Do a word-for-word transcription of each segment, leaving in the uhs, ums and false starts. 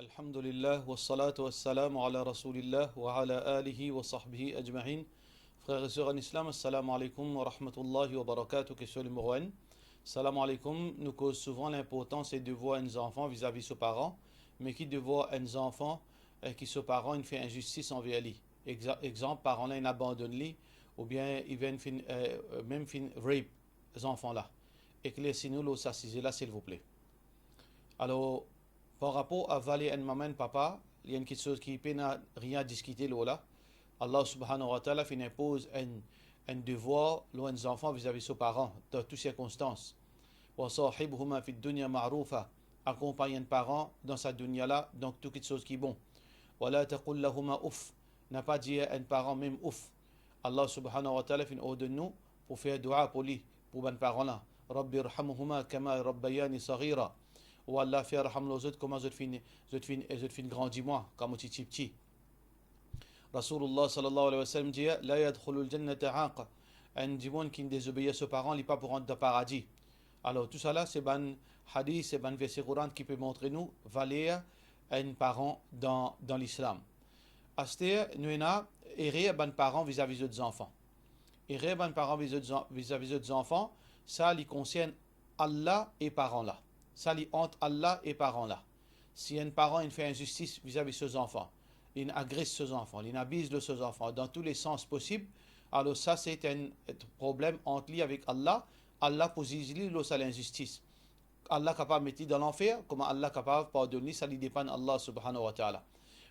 Alhamdulillah, wassalatu wassalamu ala Rasoulillah, wa ala alihi wa sahbihi ajmain. Frer e ser an Islam, assalamu alaikum wa rahmatullahi wa barakatuh. Kestion nimero enn. Salam alaikum, nou koz souvan linportans e devwar enn zanfan vizavi so paran, me ki devwar enn zanfan, eh, ki so paran inn fer inzistis anver li? Exa-, exanp, paran la inn abandonn li, oubien even finn, eh, mem finn rape zanfan la. Eklersi nou lor sa size la, silvouple. Alor, par rapor a valer enn mama, enn papa, li enn kiksoz ki pena rien a diskite lor la. Allah Subhanahu wa Ta'ala finn inpoz enn, enn devwar lor enn zanfan vizavi so paran, dan tou sirkonstans. Wa sahibhuma fid dunya ma'rufa, akonpagn enn paran dan sa dunya la, donk tou kiksoz ki bon. Wa la taqul lahuma uff, napa dir enn paran mem ouf. Allah Subhanahu wa Ta'ala finn ordonn nou pou fer dua pou li, pou bann paran la. Rabbi irhamhuma kama rabbayani saghira. O Allah, fer raham lor zot kouma zot finn, zot finn, zot finn grandi mwa, kan mo ti tipti. Rasoulullah sallallahu alayhi wa sallam dir, la yadkhulul jannata aq. Enn dimoun ki dezobeir so paran, li pa pou rant dan paradi. Alor, tousala, se bann hadis, se bann verse Koran ki pe montre nou valer enn paran dan, dan Lislam. Aster, nou ena erer bann paran vizavi zot zanfan. Erer bann paran vizavi zot zan-, vizavi zot zanfan, sa li konsern Allah e paran la. Sa li ant Allah e paran la. Si enn paran inn fer inzistis vizavi so zanfan, linn agres so zanfan, linn abiz lor so zanfan dan tou le sans posib, alor sa se enn problem ant li avek Allah. Allah pou ziz li lor sa linzistis. Allah kapav met li dan lanfer, kouma Allah kapav pardonn li, sa li depann Allah Subhanahu wa Ta'ala.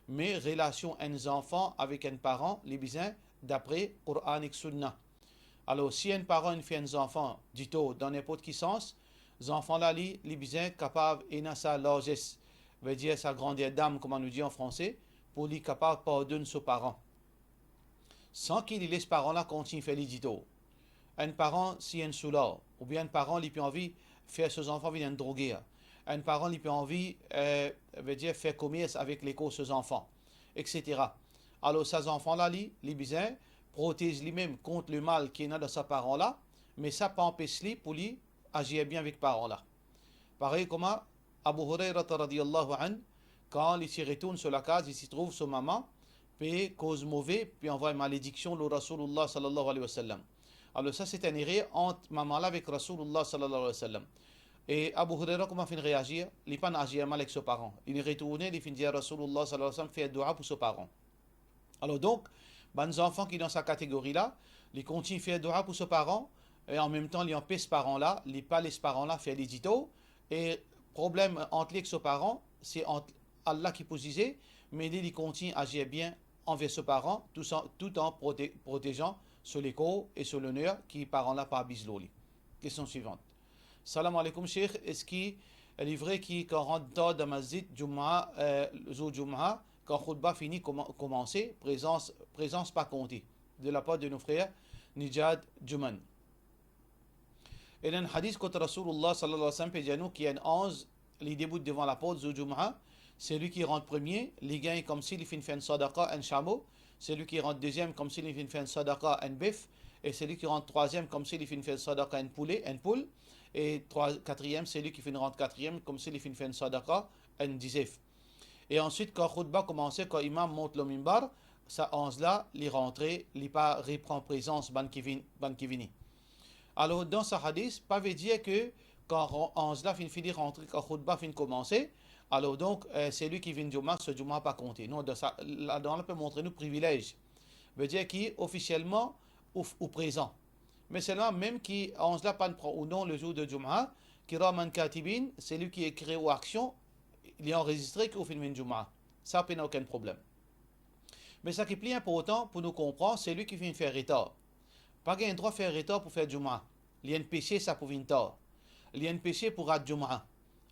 Me relasion enn zanfan avek enn paran, li bizin dapre Koran ek Sunna. Alor, si enn paran inn fer enn zanfan ditor dan ninport ki sans, zanfan la, li, li bizin kapav ena sa larzes, vedir sa granderdam, kouma nou dir an franse, pou li kapav pardonn so paran, san ki li les paran la kontign fer li ditor. Enn paran, si enn soular, oubien enn paran, li pe anvi fer so zanfan vinn enn droger. Enn paran, li pe anvi, eh, vedir fer komers avek lekor so zanfan, et cetera. Alor, sa zanfan la, li, li bizin protez limem kont lemal ki ena dan sa paran la, me sa pa anpes li pou li azir bien avek paran la. Parey kouma Abu Hurairah radiyallahu anhu, kan li ti retourn so lakaz, li ti trouv so mama pe koz move, pe anvway malediksion lor Rasoulullah sallallahu alayhi wa sallam. Alor sa, se enn erer ant mama la avek Rasoulullah sallallahu alayhi wa sallam. E Abu Hurairah kouma finn reazir? Li pa'nn azir mal ek so paran. Li retourne, li finn dir Rasoulullah sallallahu alayhi wa sallam fer dua pou so paran. Alor donk, bann zanfan ki dan sa kategori la, li kontign fer dua pou so paran, e anmemtan li anpes paran la, li pa les paran la fer li ditor, e problem ant li ek so paran, se ant Allah ki pou zize, me li, li kontign azir bien anver so paran, tou sa, tout an prote-, protezan so lekor e so loner, ki paran la pa abiz lor li. Kestion swivant. Salam aleykoum, Sheikh. Eski li vre ki kan rant tar dan masjid Jummah, eh, zour Jummah, kan khoutba fini kouman-, koumanse, prezans, prezans pa konte? De lapar de nou frer Nijad Juman. Ena enn hadis kot Rasoulullah sallallahu alayhi wa sallam pe dir nou ki enn anz, li debout devan laport zour Jummah, seli ki rant premie, li gagn koumsi li finn fer enn sadaqa enn samo, seli ki rant deziem koumsi li finn fer enn sadaqa enn bef, e seli ki rant trwaziem koumsi li finn fer enn sadaqa enn poule, enn poul, e trwa-, katriem, seli ki finn rant katriem koumsi li finn fer enn sadaqa enn dizef. E answit, kan khoutba koumanse, kan imam mont lor minbar, sa anz la, li rantre, li pa repran prezans bann ki vin-, bann ki vini. Alor, dan sa hadis, pa ve dir ke kan ran-, anz la finn fini rantre, kan khoutba finn koumanse, alor donk, eh, seli ki vinn Jummah, so Jummah pa konte. Non, dan sa, ladan la pe montre nou privilez. Ve dir ki, ofisielman, ou, ou prezan. Me selman, mem ki anz la pa'nn pran ou non le zour de Jummah, kiraman katibin, seli ki ekrir ou aksion, li anrezistre ki ou finn vinn Jummah. Sa pena okenn problem. Me sa ki pli inportan pou nou konpran, seli ki finn fer retar. Pa gagn drwa fer retar pou fer Jummah. Li enn pese sa pou vinn tar. Li enn pese pou rat Jummah.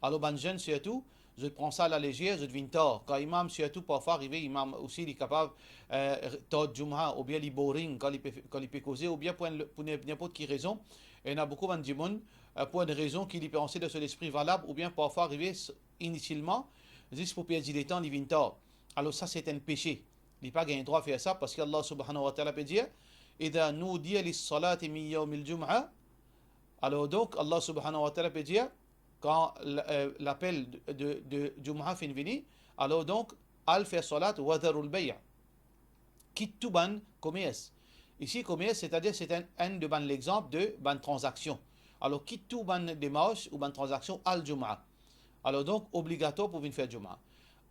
Alor bann zenn sirtou, zot pran sa lalezer, zot vinn tar. Kan imam sirtou, parfwa arive, imam osi li kapav, eh, tard Jummah, oubien li boring kan li pe, kan li pe koze, oubien pou enn, pou nin-, ninport ki rezon. Ena boukou bann dimoun, eh, pou enn rezon ki li panse dan so lespri valab, oubien parfwa arive s-, initilman, zis pou perdi letan, li vinn tar. Alor sa, se enn pese. Li pa gagn drwa fer sa, parski Allah Subhanahu wa Ta'ala pe dir, "Idha nudiya lis-salati min yawmil jum'ah." Alor donk, Allah Subhanahu wa Ta'ala pe dir, kan l-, eh, lapel de, de, de Jum'a finn vini, alor donk, al fer salat, wa dharul bay'. Kit tou bann komers. Isi, komers, setadir, se enn, enn de bann lexanp de bann tranzaksion. Alor, kit tou bann demars ou bann tranzaksion, al Jum'a. Alor donk, obligatwar pou vinn fer Jum'a.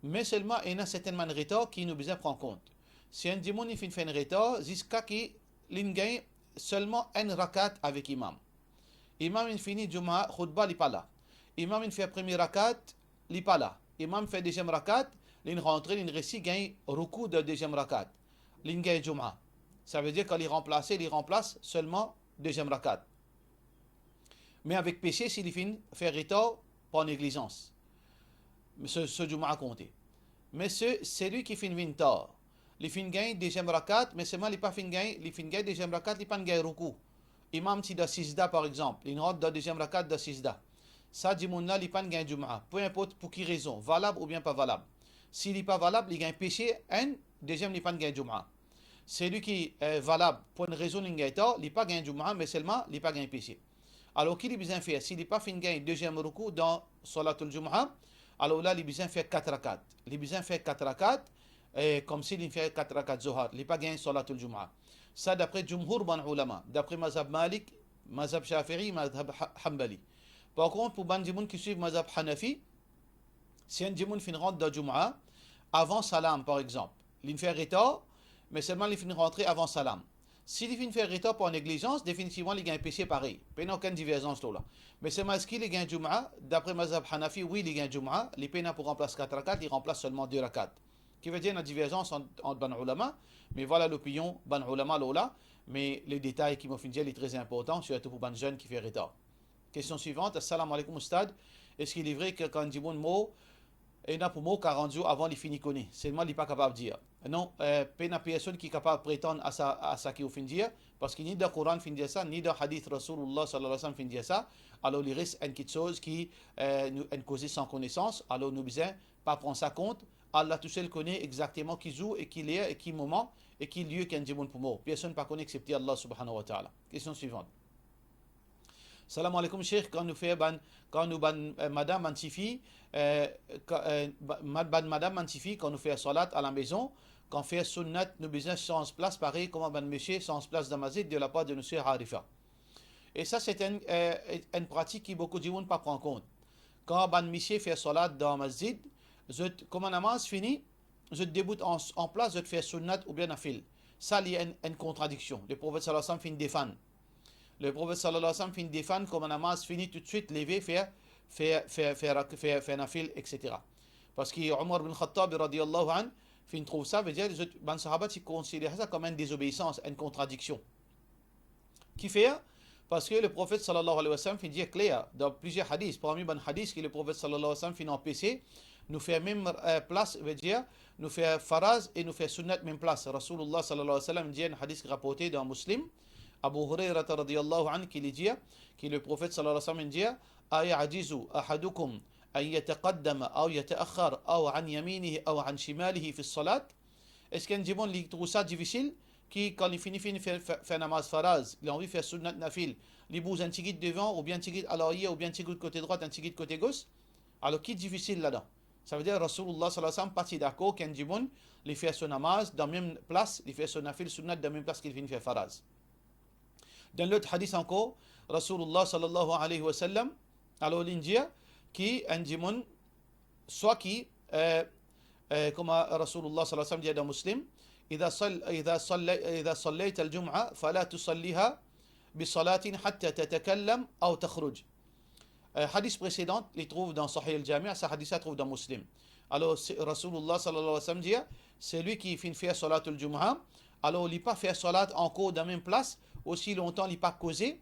Me selman, ena sertenn bann retar ki nou bizin pran kont. Si enn dimoun, li finn fer enn retar, ziska ki linn gagn selman enn rakat avek imam. Imam inn fini Jum'a, khoutba, li pa la. Imam inn fer premie rakat, li pa la. Imam fer deziem rakat, linn rantre, linn resi gagn roukou dan deziem rakat. Linn gagn Jum'a. Savedir, kan li ranplase, li ranplas selman deziem rakat. Me avek pese, si li finn fer retar par neglizans, so, so Jum'a konte. Me se, selwi ki finn vinn tar, li finn gagn deziem rakat, me selman li pa finn gagn, li finn gagn deziem rakat, li pa'nn gagn roukou. Imam ti dan sizda, par exanp, li rant dan deziem rakat dan sizda. Sa dimoun la, li pa'nn gagn Jum'a. Peu inport pou ki rezon, valab oubien pa valab. Si li pa valab, li gagn pese, enn, deziem, li pa'nn gagn Jum'a. Selwi ki, eh, valab, pou enn rezon linn gagn tar, li pa gagn Jum'a, me selman li pa gagn pese. Alor, ki li bizin fer? Si li pa finn gagn deziem roukou dan Salatul Jum'a, alor la, li bizin fer kat rakat. Li bizin fer kat rakat, eh, koumsi linn fer kat rakat Zohar. Li pa gagn Salatul Jum'a. Sa dapre jumhour bann oulama, dapre mazhab Malik, mazhab Shafi'i, mazhab Ha-, Hanbali. Par kont, pou bann dimoun ki swiv mazhab Hanafi, si enn dimoun finn rant dan Jum'a avan salam, par exanp, linn fer retar, me selman li finn rantre avan salam. Si li finn fer retar par neglizans, definitivman li gagn pese parey. Pena okenn diverzans lor la. Me selman eski li gagn Jum'a? Dapre mazhab Hanafi, wi, li gagn Jum'a. Li pena pou ranplas kat rakat, li ranplas selman de rakat. Ki vedir ena diverzans ant, ant bann oulama, me vwala lopinion bann oulama lor la. Me le detay ki mo finn dir, li tre inportan, sirtou pou bann zenn ki fer retar. Kestion swivant. Assalamu alaikum, Oustad. Eski li vre ki kan dimoun mor, ena pou mor karant zour avan li fini kone, selman li pa kapav dir? Non, eh, pena personn ki kapav pretann a sa, a sa ki ou finn dir, parski ni dan Koran finn dir sa, ni dan hadith Rasoulillah sallallahu alayhi wa sallam finn dir sa. Alor, li res enn kiksoz ki, eh, nou, enn koze san konesans, alor nou bizin pa pran sa kont. Allah tousel kone exakteman ki zour e ki ler e ki moman e ki lie ki enn dimoun pou mor. Personn pa kone exsepte Allah subhanahu wa ta'ala. Kestion swivant. Salam alaikum, Sheikh. Kan nou fer bann, kan nou bann, eh, madam, bann tifi, eh, ka-, eh, ba-, ma-, bann madam, bann tifi, kan nou fer salat a lamezon, kan fer sunnat, nou bizin sanz plas parey kouma bann misie sanz plas dan masjid de lapar de nou ser Arifa. E sa, se enn, eh, enn pratik ki boukou dimoun pa pran kont. Kan bann misie fer salat dan masjid, zot, kouma namaz fini, zot debout an, an plas, zot fer sunnat oubien nafil. Sa li enn, enn kontradiksion. Leprofet sallallahu alayhi wa sallam finn defann. Leprofet sallallahu alayhi wa sallam finn defann kouma namaz fini, toutswit leve fer, fer, fer, fer, fer, fer nafil, et cetera. Parski Omar bin Khattab radiyallahu anhu finn trouv sa, vedir zot, bann sahaba ti konsider sa kom enn dezobeisans, enn kontradiksion. Kifer? Parski Leprofet sallallahu alayhi wa sallam finn dir kler dan plizier hadis, parmi bann hadis ki Leprofet sallallahu alayhi wa sallam finn anpese nou fer mem, eh, plas, vedir nou fer faraz e nou fer sunnat mem plas. Rasoulillah sallallahu alayhi wa sallam dir, enn hadis ki raporte dan Muslim, Abu Hurairah radiyallahu anhu, ki li dir, ki Leprofet sallallahu alayhi wa sallam dir, "Aya'jizu ahadukum an yataqaddama aw yata'akhkhar aw an yaminihi aw an shimalihi fi salat?" Eski enn dimoun li trouv sa difisil ki kan li fini, fini fer, fer, fer namaz faraz, li anvi fer sunnat nafil, li bouz enn tigit devan, oubien enn tigit alaryer, oubien enn tigit kote drwat, enn tigit kote gos? Alor, ki difisil ladan? Savedir Rasoulillah sallallahu alayhi wa sallam pa ti dakor ki enn dimoun li fer so namaz dan mem plas, li fer so nafil sunnat dan mem plas ki li finn fer faraz. Dan lot hadis ankor, Rasoulillah sallallahu alayhi wa sallam, alor linn dir ki enn dimoun, swa ki, eh, eh, kouma Rasoulillah sallallahu alayhi wa sallam dir dan Muslim, "Idha sall-, idha salla-, idha sallayta al-jum'a, fala tusalliha bi salatin hatta tatakallam aw takhruj." Eh, hadis presedan, li trouv dan Sahih al-Jami', sa hadis la trouv dan Muslim. Alor, se, Rasoulillah sallallahu alayhi wa sallam dir, selwi ki finn fer salatul Jum'a, alor li pa fer salat ankor dan mem plas, osi lontan li pa koze,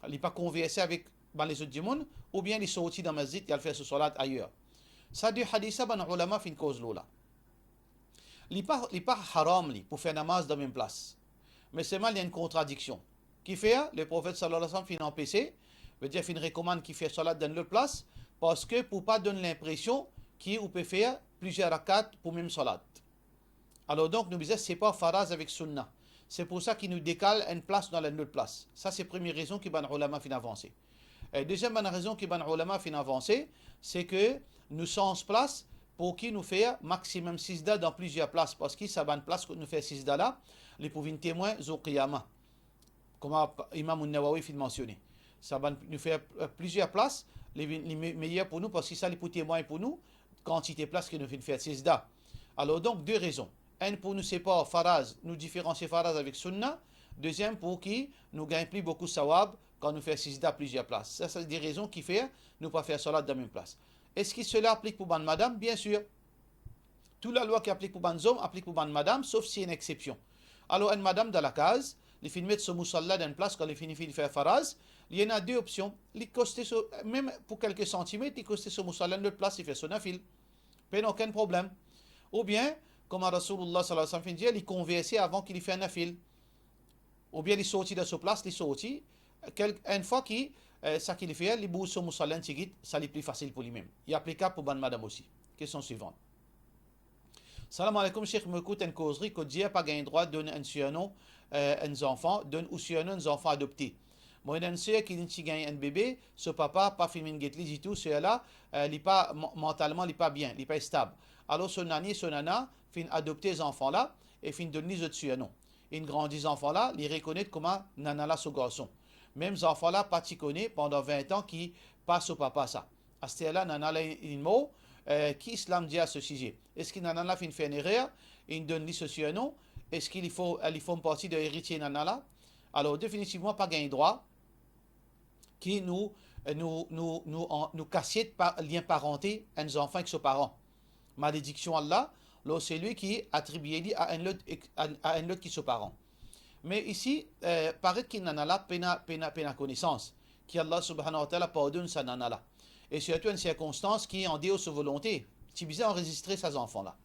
li pa konverse avek bann lezot dimoun, oubien li sorti dan masjid, li al fer so salat ayer. Sa de hadis la, bann oulama finn koz lor la. Li pa, li pa haram li pou fer namaz dan mem plas. Me selman li enn kontradiksion. Kifer Leprofet sallallahu alayhi wa sallam finn anpese, vedir finn rekomann ki fer salat dan lot plas, parski pou pa donn linpresion ki ou pe fer plizier rakat pou mem salat. Alor donk, nou bizin separ faraz avek sunna. Se pou sa ki nou dekal enn plas, nou al enn lot plas. Sa se premie rezon ki bann oulama finn avanse. E deziem bann rezon ki bann olama finn avanse, se ke nou sanz plas pou ki nou fer maximum sizda dan plizier plas, parski sa bann plas kot nou fer sizda la, li pou vinn temwin zour Qiyama. Kouma Imam An-Nawawi finn mansione. Sa bann, nou fer, eh, plizier plas, li vinn, li me-, meyer pou nou, parski sa li pou temwin pou nou kantite plas ki nou finn fer sizda. Alor donk, de rezon. Enn, pou nou separ faraz, nou diferansie faraz avek sunna. Deziem, pou ki nou gagn pli boukou sawab kan nou fer sizda plizier plas. Sa, se de rezon ki fer nou pa fer salat dan mem plas. Eski sela aplik pou bann madam? Bien sir. Tou lalwa ki aplik pou bann zom, aplik pou bann madam, sof si enn exsepsion. Alor, enn madam dan lakaz, li finn met so mousala dan enn plas, kan li fini, fini fer faraz, li ena de opsion. Li koste so, mem pou kelke santimet, li koste so mousala dan lot plas, li fer so nafil. Pena okenn problem. Oubien, kouma Rasoulullah sallallahu alayhi wa sallam finn dir, li konverse avan ki li fer nafil. Oubien li sorti dan so plas, li sorti. Kel-, enn fwa ki, eh, sa ki li fer, li bouz so mousala enn tigit, sa li pli fasil pou limem. Li aplikab pou bann madam osi. Kestion swivan. Salam aleykoum, Sheikh, mo ekout enn kozri kot dir pa gagn drwa donn enn surnom, eh, enn zanfan, donn ou surnom enn zanfan adopte. Mo ena enn ser ki li ti gagn enn bebe, so papa pa finn vinn get li ditou, ser la, eh, li pa, man-, mantalman li pa bien, li pa estab. Alor so nani, so nana finn adopte zanfan la e finn donn li zot surnom. Inn grandi zanfan la, li rekonet kouma nana la so garson. Mem zanfan la pa ti kone pandan vin an ki pa so papa sa. Aster la, nana la inn mor, eh, ki Islam dir a so size? Eski nana la finn fer enn erer, inn donn li so surnom? Eski li fo-, li form parti de eritie nana la? Alor, definitivman, pa gagn drwa ki nou, nou, nou, nou, an-, nou kasiet pa-, lien parante enn zanfan ek so paran. Malediksion Allah lor selwi ki atribie li a enn lot ek-, a, a enn lot ki so paran. Me isi, eh, paret ki nana la pena, pena, pena konesans ki Allah subhanahu wa ta'ala pardonn sa nana la. E sirtou enn sirkonstans ki andeor so volonte, ti bizin anrezistre sa zanfan la.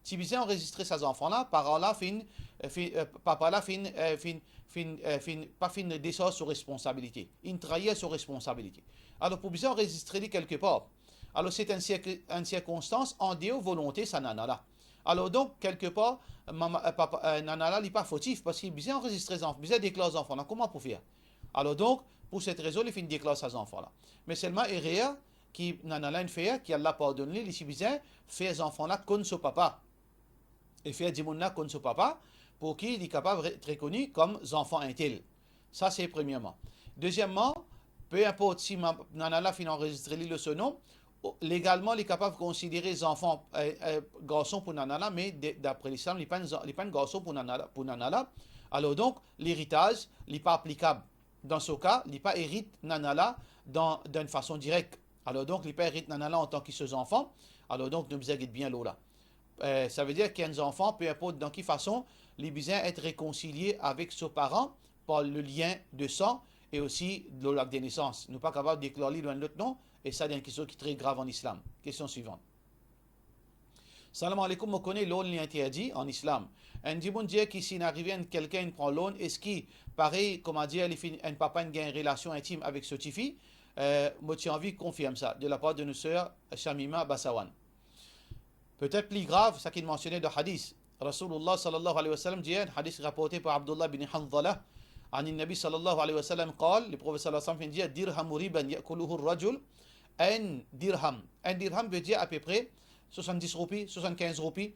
Ti bizin anrezistre sa zanfan la, paran la finn, eh, fi-, eh, papa la finn, eh, finn, finn, eh, finn, pa finn desarz so responsabilite. Inn trair so responsabilite. Alor, pou bizin anrezistre li kelke par. Alor, se enn sirk-, enn sirkonstans andeor volonte sa nana la. Alor donk, kelke par, mama, eh, papa, eh, nana la, li pa fotif, parski bizin anrezistre zanf-, bizin deklar zanfan la, kouma pou fer? Alor donk, pou set rezon, li finn deklar sa zanfan la. Me selman erer ki nana la inn fer, ki Allah pardonn li, li ti bizin fer zanfan la konn so papa. E fer dimoun la konn so papa, pou ki li kapav re-, rekoni kom zanfan entel. Sa se premierman. Dezieman, pe inport si ma-, nana la finn anrezistre li lor so nom, o-, legalman li kapav konsidere zanfan, eh, eh, garson pou nana la, me de-, dapre Lislam, li pa enn zan-, li pa enn garson pou nana la, pou nana la. Alor donk, leritaz, li pa aplikab. Dan so ka, li pa erit nana la dan, dan enn fason direk. Alor donk, li pa erit nana la antan ki so zanfan. Alor donk, nou bizin get bien lor la. Eh, savedir ki enn zanfan, pe inport dan ki fason, li bizin et rekonsilie avek so paran par le lien de san e osi lor lakt de nesans. Nou pa kapav deklar li lor enn lot nom, e sa, li enn kestion ki tre grav an Islam. Kestion swivan. Salam aleykoum, mo kone loan li interdi an Islam. Enn dimoun dir ki si inn arive enn kelkenn inn pran loan, eski parey, kouma dir, li finn, enn papa inn gagn relasion intim avek so tifi? Eh, mo ti anvi konfirm sa, de lapar de nou ser Shamima Basawan. Petet pli grav, sa ki inn mansione dan hadis. Rasoulullah sallallahu alayhi wa sallam dir, enn hadis raporte par Abdullah bin Hanzala, anin Nabi sallallahu alayhi wa sallam qal, Leprofet sallallahu alayhi wa sallam finn dir, "Dirhamu riban ya'kuluhu rajul." Enn dirham. Enn dirham ve dir apepre swasanndis roupi, swasannkinz roupi.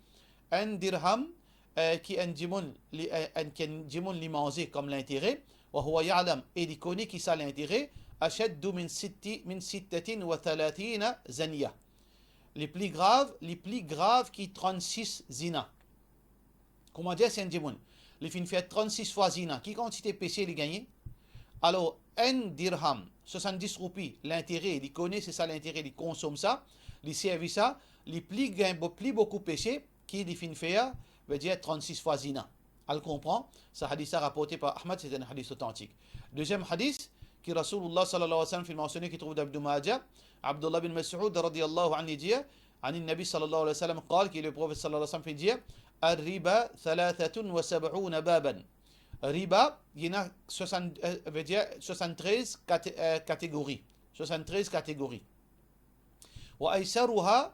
Enn dirham, eh, ki enn dimoun li, eh, enn, ki enn dimoun li manze kom lintere, wa huwa ya'lam, e li kone ki sa lintere, ashaddu min sitti, min sittatin wa thalathina zaniya. Li pli grav, li pli grav ki trannsis zina. Kouma dir, si enn dimoun, li finn fer trannsis fwa zina, ki kantite pese li gagne? Alor, enn dirham, swasanndis roupi, lintere, li kone se sa lintere, li konsom sa, li servi sa, li pli gagn bo-, pli boukou pese ki li finn fer, ve dir trannsis fwa zina. Al konpran, sa hadis la raporte par Ahmad, se enn hadis otantik. Deziem hadis ki Rasoulullah sallallahu alayhi wa sallam finn mansione, ki trouv dan Ibn Majah, Abdullah bin Mas'ud radiyallahu anhu dir, anin Nabi sallallahu alayhi wa sallam qal, ki Leprofet sallallahu alayhi wa sallam finn dir, "Ar-riba thalathatun wa sab'una baban." Riba, li ena swasann-, eh, ve dir swasanntrez kate-, eh, kategori. Swasanntrez kategori. "Wa aysaruha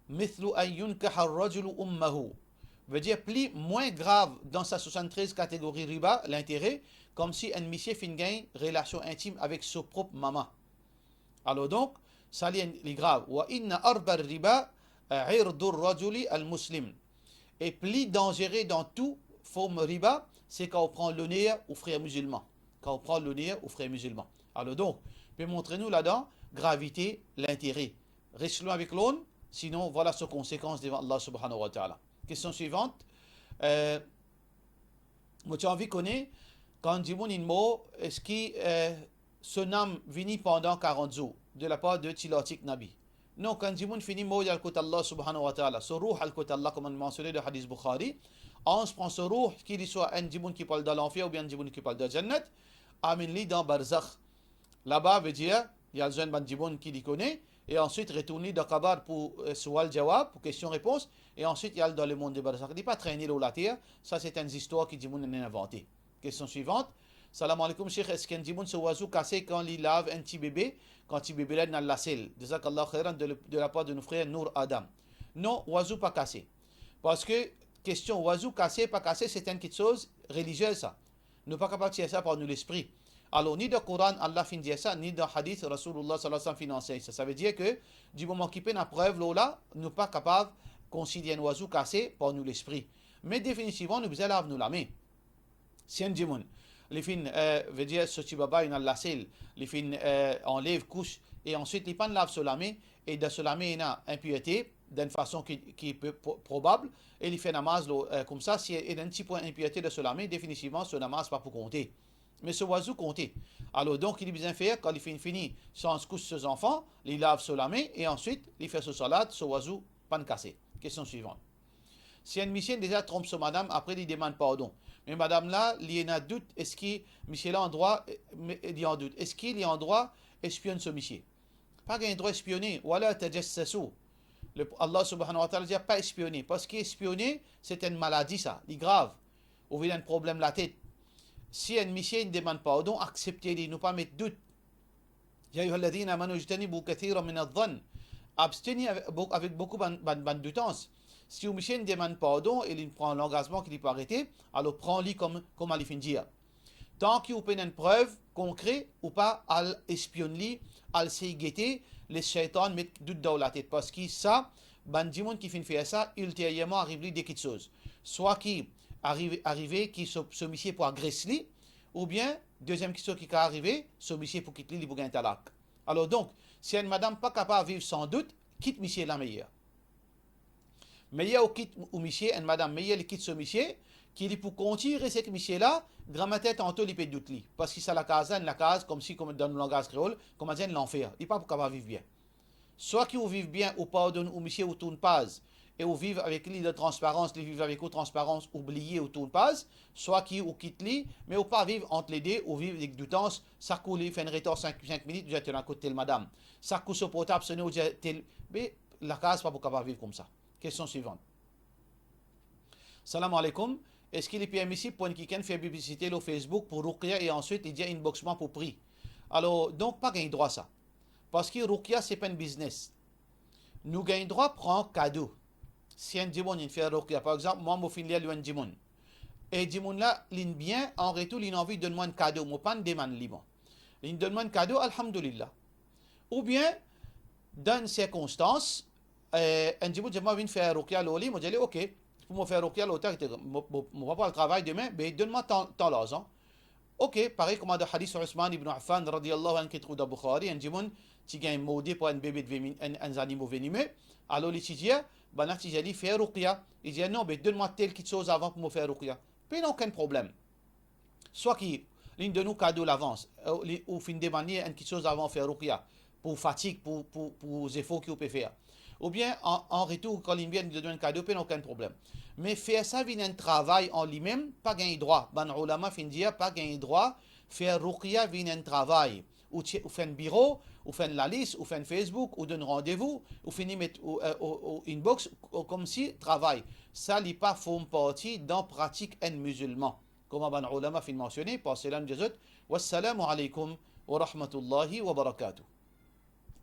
mithlu an yankiha ar-rajulu ummahu." Ve dir pli, mwin grav dan sa swasanntrez kategori riba, lintere, koumsi enn misie finn gagn relasion intim avek so prop mama. Alor donk, sa li, li grav. Wa inna arbar riba, eh, irdur rajuli al muslim. E pli danzere dan tou form riba, se kan ou pran loner ou frer mizilman. Kan ou pran loner ou frer mizilman. Alor donk, pe montre nou ladan gravite lintere. Res lwin avek loan, sinon vwala so konsekans devan Allah subhanahu wa ta'ala. Kestion swivant, eh, mo ti anvi kone, kan dimoun inn mor, eski, eh, so nam vini pandan karant zour, de lapar de ti lartik Nabi? Non, kan dimoun fini mor, li al kot Allah subhanahu wa ta'ala, so ruh al kot Allah, kouma nou mansione dan hadis Bukhari, anz pran so ruh, ki li swa enn dimoun ki pou al dan lanfer oubien enn dimoun ki pou al dan jannat, amenn li dan barzakh. Laba, vedir, li al zwenn bann dimoun ki li kone, e answit retourn li dan kabar pou, eh, sual jawab, pou kestion repons, e answit li al dan lemond de barzakh. Li pa trene lor later, sa se enn zistwar ki dimoun inn invante. Kestion swivant. Salam aleykoum, Sheikh, eski enn dimoun so wazou kase kan li lav enn ti bebe, kan ti bebe la inn al lasel? Jazakallah khairan, de, de lapar de nou frer Nour Adam. Non, wazou pa kase. Parski kestion wazou kase, pa kase, se enn kiksoz relizie sa. Nou pa kapav tir sa par nou lespri. Alor, ni dan Koran, Allah finn dir sa, ni dan hadis, Rasoulullah sallallahu alayhi wa sallam finn ansegn sa. Savedir ke, di moman ki pena prev lor la, nou pa kapav konsider enn wazou kase par nou lespri. Me definitivman, nou bizin lav nou lame. Si enn dimoun, li finn, eh, vedir so ti baba inn al lasel, li finn, eh, anlev kous, e answit li pa'nn lav so lame, e dan so lame ena inpirte, dan enn fason ki, ki pe pro-, probab, e li fer namaz lor, eh, koumsa, si ena enn ti pwin inpirte dan so lame, definitivman so namaz pa pou konte. Me so wazou konte. Alor, donk, ki li bizin fer, kan li finn fini sanz kous so zanfan, li lav so lame, e answit, li fer so salat, so wazou pa'nn kase. Kestion swivant. Si enn misie deza tronp so madam, apre li demann pardon. Me madam la, li ena dout, eski misie la andrwa, eh, me, li an dout, eski li andrwa espionn so misie? Pa gagn drwa espione, wala tajassasu. Le, Allah subhanahu wa ta'ala dir pa espione, parski espione, se enn maladi sa, li grav. Ou vinn enn problem latet. Si enn misie inn demann pardon, aksepte li, nou pa met dout. Ya ayyuhalladhina amanu ijtanibu kathiran minadh-dhann. Absteni avek, bo-, avek boukou bann, bann, bann doutans. Si ou misie inn demann pardon e li pran langazman ki li pou arete, alor pran li kom, kouma li finn dir. Tan ki ou pena enn prev konkre, ou pa al espionn li, al sey gete, les seytan met dout dan ou latet. Parski sa, bann dimoun ki finn fer sa, ilteryerman ariv li de kiksoz. Swa ki arive, arive ki so, so misie pou agres li, oubien, deziem kiksoz ki kav arive, so misie pou kit li, li pou gagn talak. Alor donk, si enn madam pa kapav viv san dout, kit misie la meyer. Meyer ou kit ou misie, enn madam meyer li kit so misie, ki li pou kontign res ek misie la, gramatin tanto li pe dout li. Parski sa lakaz la, enn lakaz, koumsi, kouma dan nou langaz kreol, kouma dir enn lanfer. Li pa pou kapav viv bien. Swa ki ou viv bien, ou pardonn ou misie, ou tourn paz, e ou viv avek li dan transparans, li viv avek ou transparans, ou bliye, ou tourn paz, swa ki ou kit li, me ou pa viv ant lede, ou viv avek doutans, sak kou li fer enn retar sink, sink minit, ou dir, "Tel, kot tel madam." Sak kou so portab sone, ou dir, "Tel," me lakaz pa pou kapav viv koumsa. Kestion swivant. Salam aleykoum. Eski li permisib pou enn kikenn fer piblisite lor Facebook pou ruqya e answit li dir inbox mwa pou pri? Alor, donk, pa gagn drwa sa. Parski ruqya se pa enn biznes. Nou gagn drwa pran kado. Si enn dimoun inn fer ruqya, par exanp, mwa mo finn lir lor enn dimoun. E dimoun la, li'nn bien, an retour, li'nn anvi donn mwa enn kado, mo pa'nn demann li mwa. Li'nn donn mwa enn kado, alhamdulillah. Oubien, dan enn sirkonstans, eh, enn dimoun dir mwa vinn fer ruqya lor li, mo dir li, "Ok, pou mo fer ruqya lor twa, mo, mo, mo pa pou al travay demin, be donn mwa tan, tan larzan." Ok, parey kouma dan hadis Ousman ibn Affan radiyallahu anhu ki trouv dan Bukhari, enn dimoun ti gagn morde par enn bebe de vemi-, enn, enn zanimo venime, alor li ti dir, bann la ti dir li fer ruqya. Li dir, "Non, be donn mwa tel kiksoz avan pou mo fer ruqya." Pena okenn problem. Swa ki li'nn donn ou kado lavans, eh, li, ou finn demann li enn kiksoz avan fer ruqya, pou fatig, pou, pou, pou zefor ki ou pe fer. Oubien, an, an retour, kan li'nn bien, li'nn donn ou enn kado, pena okenn problem. Me fer sa vinn enn travay an limem, pa gagn drwa. Bann oulama finn dir, pa gagn drwa fer ruqya vinn enn travay. Ou ti, ou fer enn biro, ou fer enn lalis, ou fer enn Facebook, ou donn randevou, ou fini met ou, eh, ou, ou inbox, ou, koumsi travay. Sa li pa form parti dan pratik enn mizilman. Kouma bann oulama finn mansione, par sela nou dir zot, "Wassalamu aleykoum wa rahmatullahi wa barakatuh."